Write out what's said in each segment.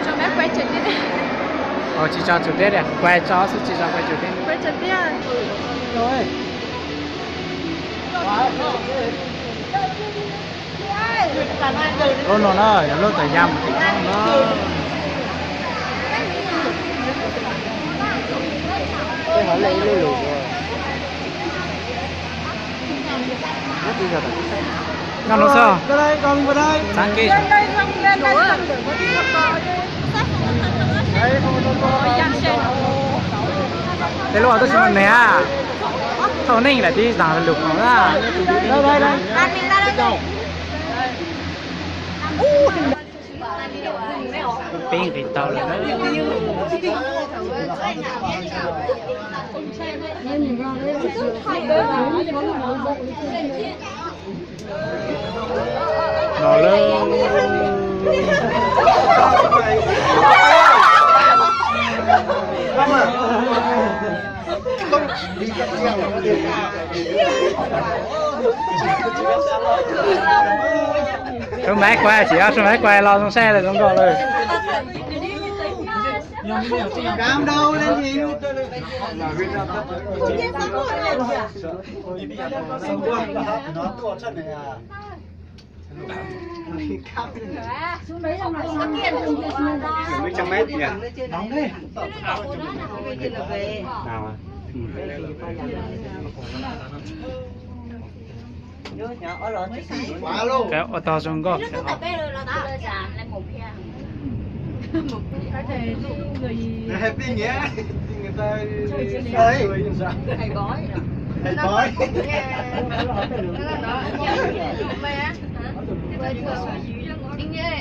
Cho bé quay trực tiếp. Ồ, tsis tso trực tiếp đi. Quay tso xwb, tsis tso quay trực tiếp. Quay trực tiếp. Lub no na, yog lub tawm ya mus tim no. Nyob no xwb. Txav kev. Tej lub twb tsis muaj neeg, thaum neeg lawm tib zaag lug no na. Peb nqis tau lawm. No lawm. Rub maiv kuav, tsis rub maiv kuav los zoo saib lawm zoo nkauj lawm. Ua tog zoo nkauj.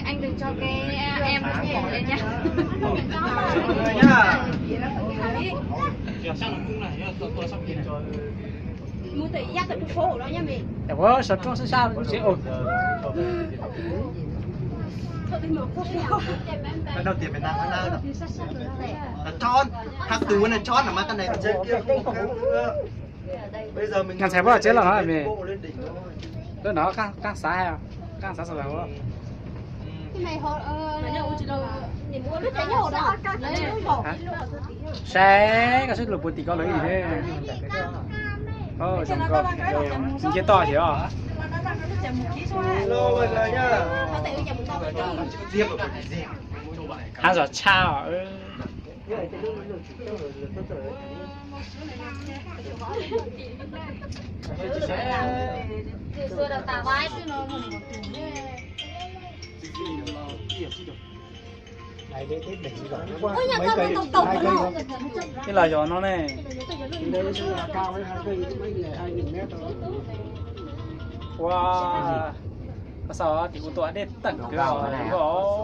Anh đừng cho cái em nhé. Ua sov roob sab sab tsev. Tsob, hab tus ua na tsob no mas koj ne. Nqa ntxhais poj tsev los no me. Lub no qaab xav, qaab xav xav. Saib koj saib lug puv tim ko lawm ib ne. Zoo nkauj, nce toj thiab. Hab zog tshaj. Ib los yog no ne. Ua, xav tias kuv tus dej teem kawg os.